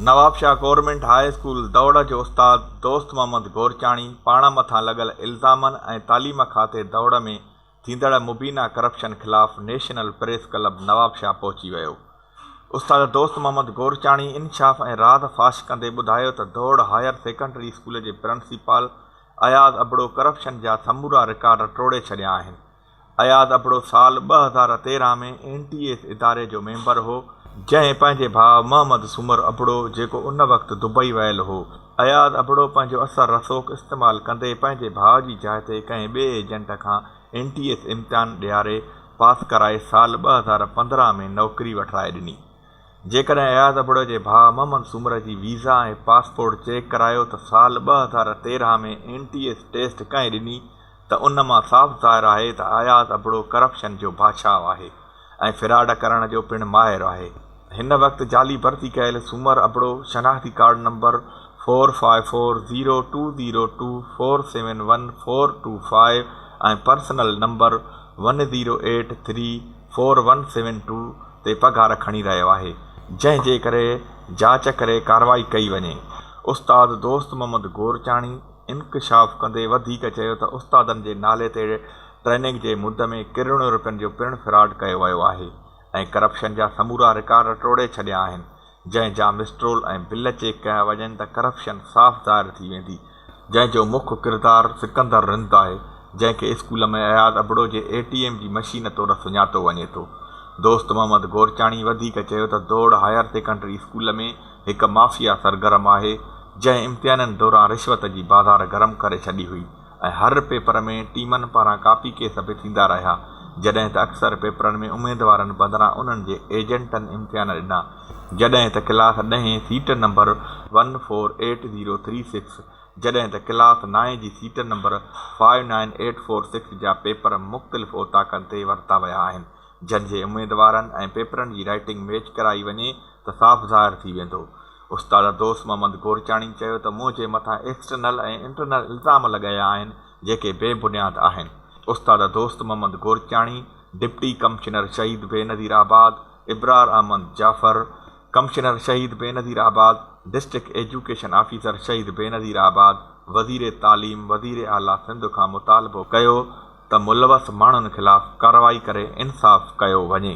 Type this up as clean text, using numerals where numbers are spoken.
Nawabshah government high school دوڙ جو استاد دوست محمد گورچاڻي پاڻ مٿان لڳل الزامن ۽ تعليم کاتي دوڙ ۾ ٿيندڙ مبينا ڪرپشن خلاف نيشنل پريس ڪلب نوابشاهه پهچي ويو. استاد دوست محمد گورچاڻي انشاف ۽ راز فاش ڪندي ٻڌايو ته دوڙ هائير سيڪنڊري اسڪول جي پرنسپال اياز ابڙو ڪرپشن جا سمورا رڪارڊ ٽوڙي ڇڏيا آهن. اياز ابڙو سال 2013 ۾ اين ٽي ايس اداري جو ميمبر هو، جنهن پنهنجي ڀاء محمد سومر ابڙو جيڪو ان وقت دبئي ويل هو، اياز ابڙو پنهنجو اثر رسوخ استعمال ڪندي پنهنجي ڀاء جي جاء تي ڪنهن ٻئي ايجنٽ کان اين ٽي ايس امتحان ڏياري پاس ڪرائي سال 2015 ۾ نوڪري وٺرائي ڏني. جيڪڏهن اياز ابڙو جي ڀاء محمد سومر جي ويزا ۽ پاسپورٽ چيڪ ڪرايو ته سال 2013 ۾ اين ٽي ايس ٽيسٽ ڪنهن ڏني ته ان مان صاف ظاهر آهي ته اياز ابڙو ڪرپشن جو بادشاهه آهي ۽ فراڊ ڪرڻ جو پڻ ماهر آهي. هن وقت جعلي ڀرتي ڪيل سومر ابڙو شناختي card number four five four zero two zero two four seven one four two five ۽ personal number one zero eight three four one seven two تي پگهار کڻي رهيو آهي، جنهن جي ڪري جاچ ڪري ڪارروائي ڪئي وڃي. استاد دوست محمد گورچاڻي انڪشاف ڪندي وڌيڪ چيو ته استادن جي نالي تي ٽريننگ جي مد ۾ ڪروڙين روپين جو پڻ فراڊ ڪيو ويو آهي ۽ ڪرپشن جا سمورا رڪارڊ ٽوڙي ڇڏيا آهن، جنهن جا مسٽرول ۽ بل چيڪ ڪيا وڃن ته ڪرپشن صاف ظاهر ٿي ويندي، جنهن جو مک ڪردار سڪندر رند آهي، جنهن کي اسڪول ۾ اياز ابڙو جي اي ٽي ايم جي مشين طور سڃاتو وڃي ٿو. دوست محمد گورچاڻي وڌيڪ چيو ته دوڙ هائير سيڪنڊري اسڪول ۾ هڪ مافيا سرگرم آهي، جنهن امتحانن دوران رشوت جي بازار گرم ڪري ڇڏي هئي ۽ هر پيپر ۾ ٽيمن پاران ڪاپي ڪيس به ٿيندا رهيا، جڏهن ته اڪثر پيپرن ۾ اميدوارن بدران انهن جي ايجنٽن امتحان ڏنا، جڏهن ته ڪلاس ڏهين seat number one four eight zero three six, جڏهن ته ڪلاس نائين جي seat number five nine eight four six جا پيپر مختلف اوطاقن تي ورتا ويا آهن، جن جي اميدوارن ۽ پيپرن جي رائيٽنگ ميچ ڪرائي وڃي ته صاف ظاهر ٿي ويندو. استاد دوست محمد گورچاڻي چيو ته منهنجي مٿان ايڪسٽرنل ۽ انٽرنل الزام لڳايا آهن جيڪي بي بنياد آهن. استاد دوست محمد گورچاڻي ڊپٽي ڪمشنر شهيد بينظير آباد ابرار احمد جعفر، ڪمشنر شهيد بينظير آباد، ڊسٽرڪٽ ايجوڪيشن آفيسر شهيد بينظير آباد، وزير تعليم، وزير اعليٰ سنڌ کان مطالبو ڪيو ته ملوث ماڻهن خلاف ڪارروائي ڪري انصاف ڪيو وڃي.